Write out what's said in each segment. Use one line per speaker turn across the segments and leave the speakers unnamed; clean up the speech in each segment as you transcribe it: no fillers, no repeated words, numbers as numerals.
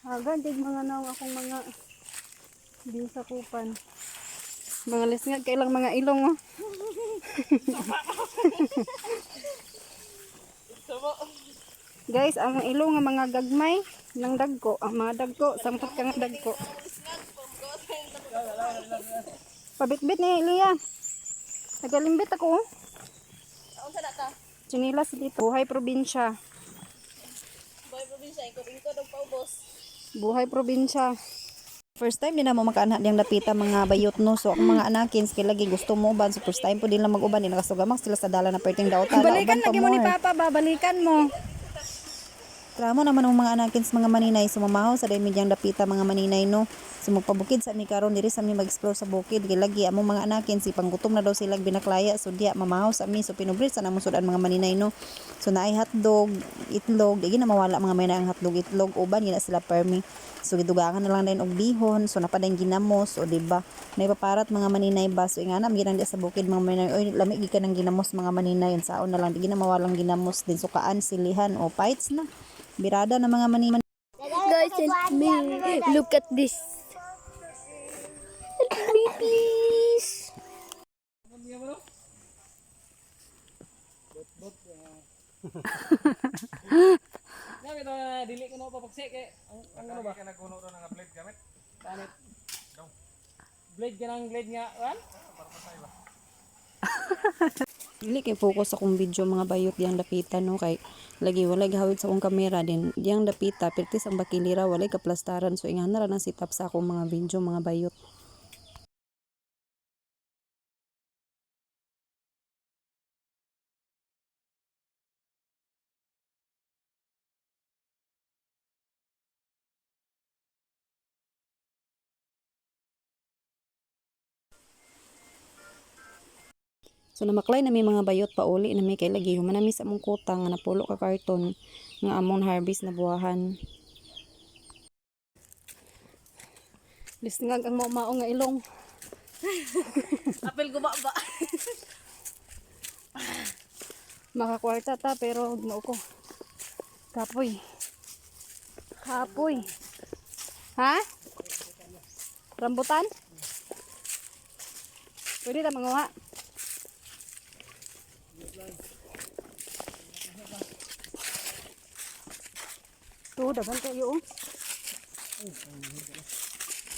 Hagan, tig mga naong akong mga binsakupan. Mga lisngag kailang mga ilong oh. Guys, ang ilong nga mga gagmay ng dagko, ang mga dagko, sampot ka nga dagko. Pabitbit ni Elia. Nagalimbit ako oh.
Unsa na ta?
Chinilas dito. Buhay probinsya.
Boy probinsya, ikot-ikot og paubos.
Buhay probinsya.
First time din na mo makaanha diyang dapita mga bayot no. So ang mga anakins kay lagi gusto mo uban. So first time po din lang mag-uban din nakasugamak sila sa dala na perting daota.
Balikan
uban pa
lagi mo ni
more.
Papa ba? Balikan mo.
Tramo naman ang mga anakins mga maninay sumamaho sa daymi diyang dapita mga maninay no. So magpabukid sa mi karon diri sa mi mag-explore sa bukid kay lagi among mga anakin si panggutom na daw sila binaklaya so diya mamahaw sa mi so pinubrit sa namong sudan mga maninay no. So naay hotdog, itlog, di na mawala mga maninay ang hotdog, itlog uban gina sila permi. So gidugangan na lang dayon og bihon, so napadayon ginamos o di ba? Naipaparat mga maninay ba so ingana ginan diya sa bukid mga maninay oy lami gikan ang ginamos mga maninay unsaon na lang di gina mawalang ginamos din sukaan silihan o fights na. Birada na mga maninay.
Guys, help me. Look at this. Help me, please.
Gamit na dili ko na papagsik eh. Ang ano ba? Ka nagkuno ro nga blade gamit. Gamit. Blade ganang blade nga, wan?
Dili kay focus akong video mga bayot diyang dapita no kay lagi walay gahawid sa akong kamera din diyang dapita pertis ang bakilira walay kaplastaran so ingana ra nang setup sa akong mga video mga bayot. So namaklay na mi mga bayot pauli na mi kay lagi human na mi sa among kuta nga napulo ka karton nga among harvest na buwahan.
Lisngag ang mao nga ilong.
Apil guba ba?
Makakwarta ta pero ginoo ko. Kapoy. Kapoy. Ha? Rambutan? Pwede ta manguha. To, dagan kayo oh.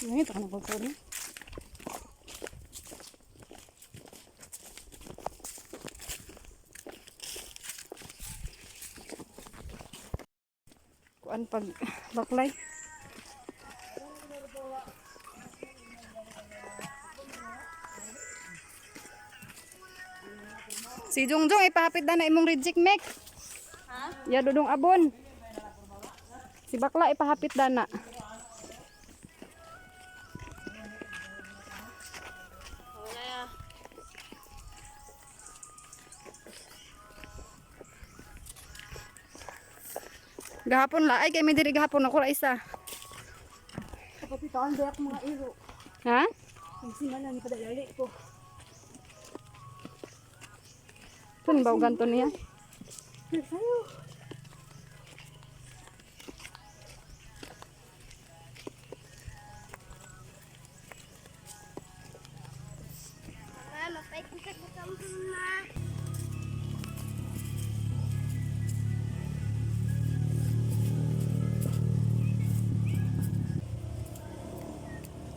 Ngayon, taka na ko ni. Kuan pag baklay. Si Jungjung ipahapit na na imong reject mek. Ha? Ya dudong abon. Si bakla ipahapit na na.
Wala ya.
Gahapon la ay kay mi diri gahapon ako ra isa.
Kapitaan ba ako mga iro?
Ha?
Ang simana ni padalali ko.
Kun ba ganto niya?
Sayo.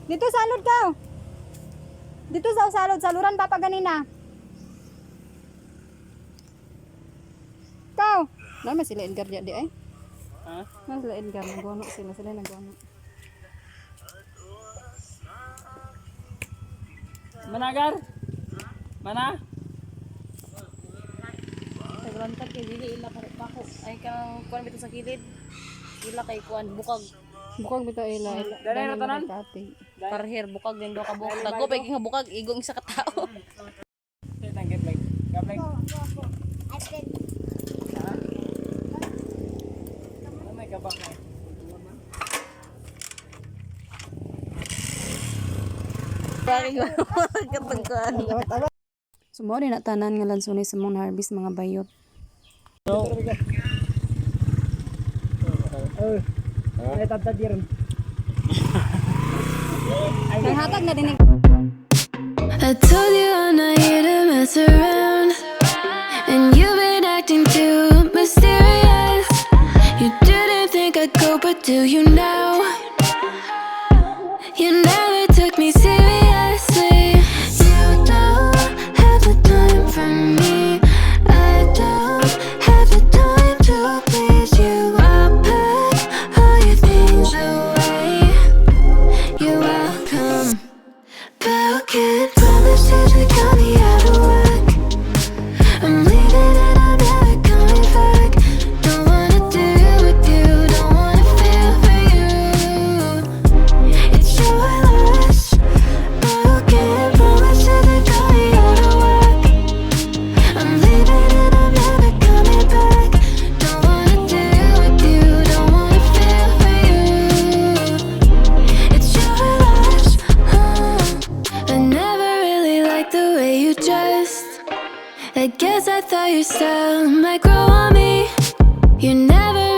Dito salod ka. Dito sa salod, saluran pa pa ganina. Kaw. Naman sila Edgar diya di ay.
Ha?
Naman sila Edgar nagwano sila sila nagwano.
Managar? Mana?
Tagrantag kay dili ila pako. Ay kang kuan bitaw sa kilid. Ila kay kuan bukag.
Bukag bitaw ila. Ila.
Dali ra tanan.
Kati.
Parher bukag din do ka bukag. Dagko pa nga bukag igong isa ka tao.
Say tang get like. Gablay. Ha? Ano may kabak na?
Katangkuan.
So mao din na tanan nga lansunay sa among harvest mga bayot.
Ay. Ay, tadtad ron.
Nanghatag na din.
I told you I'm not here to mess around. And you've been acting too mysterious. You didn't think I'd go, but do you now? You never took me seriously. You don't have the time for me. I don't have the time to please you. I pack all your things away. You're welcome. Broken promises that got me out of work. I'm leaving and I'm never coming back. Don't wanna deal with you, don't wanna feel for you. It's your loss. Broken promises that got me out of work. I'm leaving and I'm never coming back. Don't wanna deal with you, don't wanna feel for you. It's your loss. Oh. I never really liked the way you dressed. I guess I thought your style might grow on me. You never